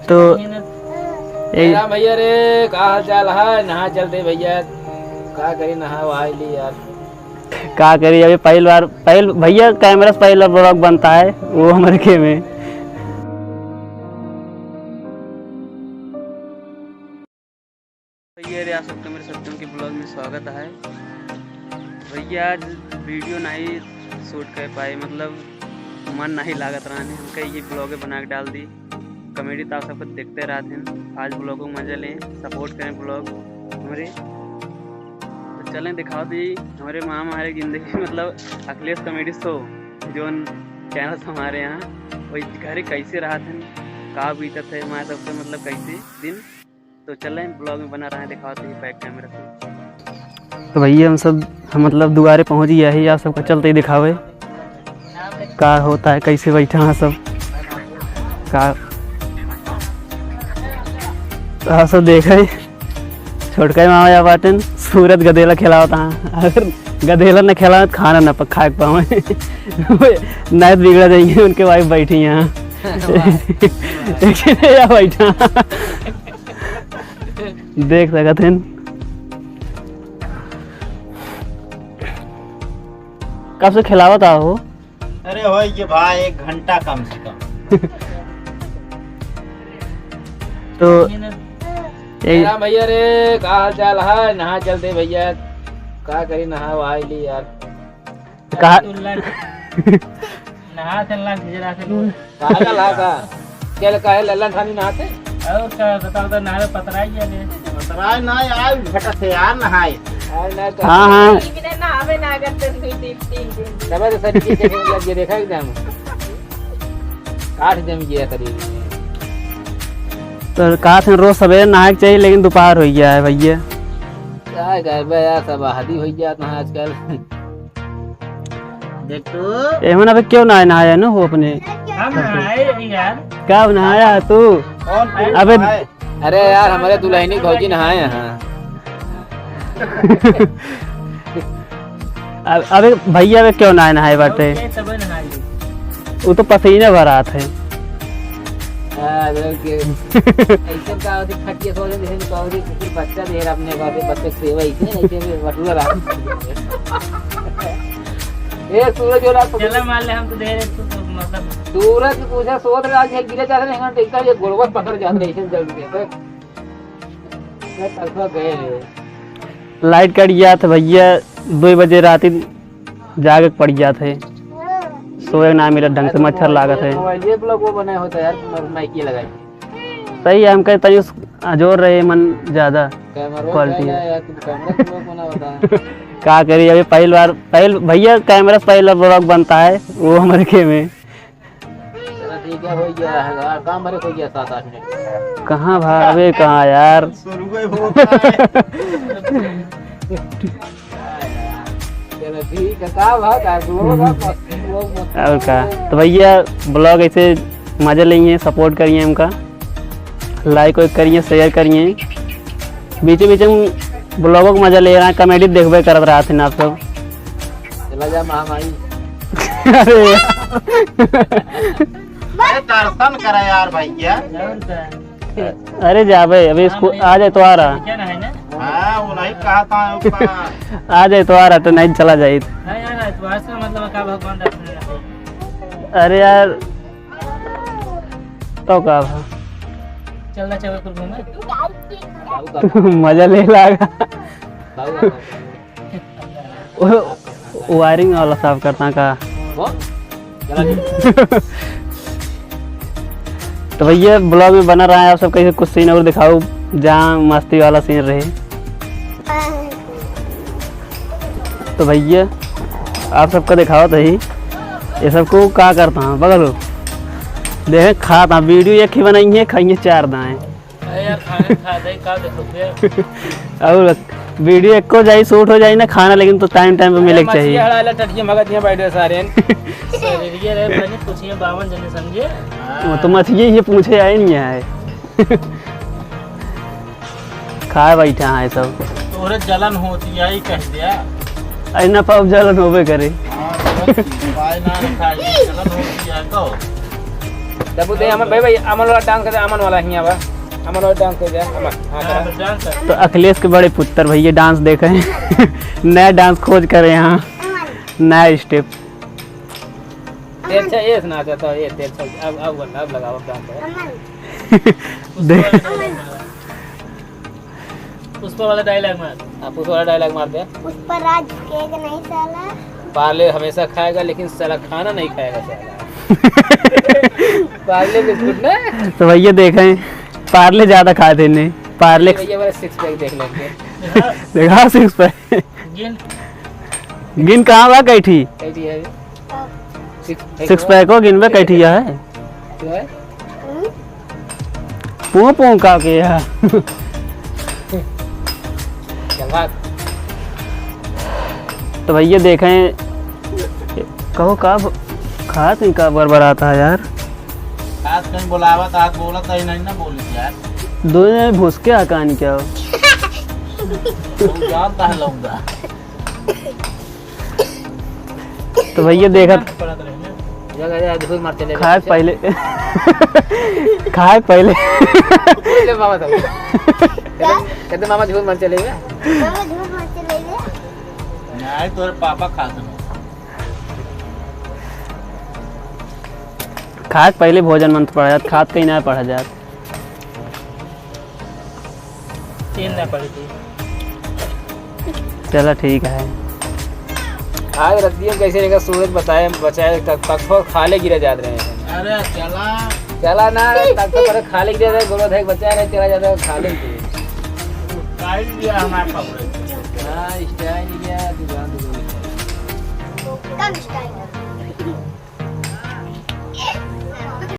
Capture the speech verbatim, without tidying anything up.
तो ए राम भैया रे, का हाल चाल है? नहा चलते भैया, का करी, नहा वहा ली यार। का करी, अभी पहिल बार, पहिल भैया कैमरा से पहिल बार vlog बनता है, वो हमरे के में। भैया रे, आप सबके मेरे सत्यम के vlog में स्वागत है। भैया आज video नहीं shoot कर पाए, मतलब मन नहीं लागत रहने, हमका ये vlog बना के डाल दी। Comedy तो आप सबको देखते रहते हैं, आज vlog को मजा लें, support करें vlog हमरे। तो चलें दिखाओ दी हमरे मामा हमारे जिंदगी मतलब अखिलेश comedy show जोन channel हमारे यहाँ, वही घरे कैसे रहत हैं, का बीतत है हमारे सबके मतलब कैसे दिन। तो चलें vlog में बना रहे, दिखाओ दी back camera से। तो भैया हम सब, हम मतलब दुआरे पहुँच गया है, आप सबका चलते ही दिखावे का होता है, कैसे बैठा है सब, का तो आप सब देखे छोटका मामा या बाटन सूरत गदेला खिलावत है। अगर गदेला न खिलावे तो खाना न प-, खाए के पावे। नहीं तो बिगड़ा जाएंगे, उनके wife बैठी यहाँ। या बैठा देख सकत हैं। कब से खिलावत आहो? अरे हो ये भाई, एक घंटा कम से कम। तो ए राम भैया रे, का हाल चाल है? नहा चलते भैया, का करी, नहा वहा ली यार। कहा तू लंड-, नहा से लंड जरा से। पागल है का? चल काहे लल्लन थानी नहाते? और का बताओ तो नहावे पतराई गया ले। पतराई ना यार, घटा से यार नहाए। और ना तो हाँ, हाँ। इतने नहावे ना अगर तुम दो तीन, तीन दिन। तब तो सर की चेकिंग लग गई, देखा एकदम। काट जम गया करीब। तो कहा थे रोज सवेरे नहाए के चाहिए, लेकिन दोपहर हो गया है भैया। क्या गए बे यार, सब आदि हो गया था आजकल। देख तो। एमन अबे क्यों ना नहाया ना हो अपने? हम नहाए यार। कब नहाया तू? कौन तू अबे नहाए? अरे यार, हमारे दुल्हनी भौजी नहाए हैं। अब-, अबे भैया अबे क्यों ना नहाए बाटे? ये सब नहाए। वो तो पसीने भरात है। हाँ, लोग के ऐसे का होती खटिया सो जाते हैं, तो और कुछ बच्चा दे रहा अपने घर के बच्चे सेवा ही नहीं, ऐसे में बटुआ रहा। ए, सूरज हो रहा, चला मान ले, हम तो दे रहे, तू तो मतलब सूरज पूछा, सोच रहा है, गिरे जा रहे हैं, देखता ये गोड़वा पकड़ जाते हैं, ऐसे जल्दी है। मैं तलफा गए हैं। लाइट कट गया था भैया, दो बजे रात ही जागे के पड़ गया था, सोए ना मिला ढंग से, मच्छर लागत है। मोबाइल ये ब्लॉग वो बनाए होता यार, माइक ये लगाए। सही है, हमका तनी उस अजोर रहे मन ज्यादा कैमरा क्वालिटी है। यार, तुम कैमरा क्यों बना होता है? का करी, अभी पहली बार, पहल, भैया कैमरा से पहला ब्लॉग बनता है, वो हमारे के में। चलो ठीक है, हो गया है यार, काम भरे हो गया सात आठ मिनट। कहाँ भा, अबे कहाँ यार? शुरू ही होता है। चलो ठीक है, का भा, का लोग बा, मस्ती, लोग मस्ती। और का, तो भैया ब्लॉग ऐसे मजे लेइए, सपोर्ट करिए हमका, लाइक वाइक करिए, शेयर करिए, बीचे बीचे हम ब्लॉगों को मजा ले रहा है, कॉमेडी देखबे करत रहत हैं आप सब। चला जा महामाई। अरे। अरे दर्शन करा यार भैया। अरे जाबे, अभी स्कूल आ जाए तो आ रहा। हाँ, वो नहीं कहा था उसका। आ जाए तो आ रहा, तो नहीं चला जाए। नहीं आ रहा है, तो आज का मतलब का भगवान दर्शन नहीं। अरे यार, तो का भा? चल रहा चल कुल घूमे। मजा ले लागा। वो, वो वायरिंग वाला साफ करता का? वो? चला ठीक। तो भैया, ब्लॉग में बना रहा है आप सब, कैसे कुछ सीन और दिखाओ, जहाँ मस्ती वाला सीन रहे। तो भैया, आप सबका दिखाओ तो ही, ये सबको का करता हूँ, बगल हो। देखे, खाता, वीडियो एक ही बनाई है, खाइए चार दाएँ। अरे यार, खाना खा जाए, का देखो फिर? और वीडियो एको जाई, शूट हो जाई ना खाना, लेकिन तो टाइम टाइम पे मिले के चाहिए। हड़ाला टटिया मगज में बैठे सारे। शरीरिये रहे, मैंने पूछिए बावन जने समझे। वो तो मछली ये पूछे आए नहीं आए। खाए बैठा है सब। तोरे जलन होती है, ही कह दिया। अरे ना पाप जलन होबे करे। हाँ, जलन, पाए ना खाए, जलन होती है, कहो। तब दे अमन भाई, भाई, अमन वाला dance कर दे, अमन वाला हियाँ बा। अमन वाला dance कर दे, अमन। हाँ, हाँ, करा। तो dance कर। तो अखिलेश के बड़े पुत्र भैया dance देखे हैं। नया dance खोज करे यहाँ। नया step। तेरछा ये से नाचा था, ये तेरछा, अब, अब, अब लगाओ, अब dance करो। देख। पुष्पा वाला dialogue मार। हाँ, पुष्पा वाला dialogue मार दे। पुष्पा राज केक नहीं साला। पार्ले हमेशा खाएगा, लेकिन साला खाना नहीं खाएगा साला। पार्ले बिस्कुट ना। तो भैया देखें, पार्ले ज्यादा खाए थे इन्हें, पार्ले। भैया वाला six pack देख लेंगे। देखा six pack। गिन। गिन कहाँ बा कैठी? कैठी है? Six pack six pack हो, गिनबे कैठी है? जो है? पूं पूं का के है? चल भाग। तो भैया देखें, कहो का ब-, खात नहीं का बरबराता है यार? आज कहीं बुलावा तो आज बोला तो ही नहीं ना बोली यार। दो जने भुसके आकान क्या हो? तू जानता है लौंडा। तो भैया देखत जा, जा, जा, झूठ मार चले खाए गए। पहले, खाए पहले। ले मामा साहब। कहते, कहते मामा झूठ मार चले गए। मामा झूठ मार चले गए। नहीं, तोरे पापा खा दो। खाए पहले भोजन मंत्र पढ़ा जात, खात कहीं ना पढ़ा जात। तीन ना पड़ी थी। चला ठीक है। आज रतिया कैसे रहेगा सूरज बताए, बचाए, तक, तक पर खाले गिरे जात रहे हैं। अरे चला। चला ना, तक पर खाले गिरे रहे, गोरो धाई बचाए रहे, चला जाता है खाले गिरे। Style दिया हमारा कपड़े। हाँ, style दिया, दुकान, दुकान। कौन style है?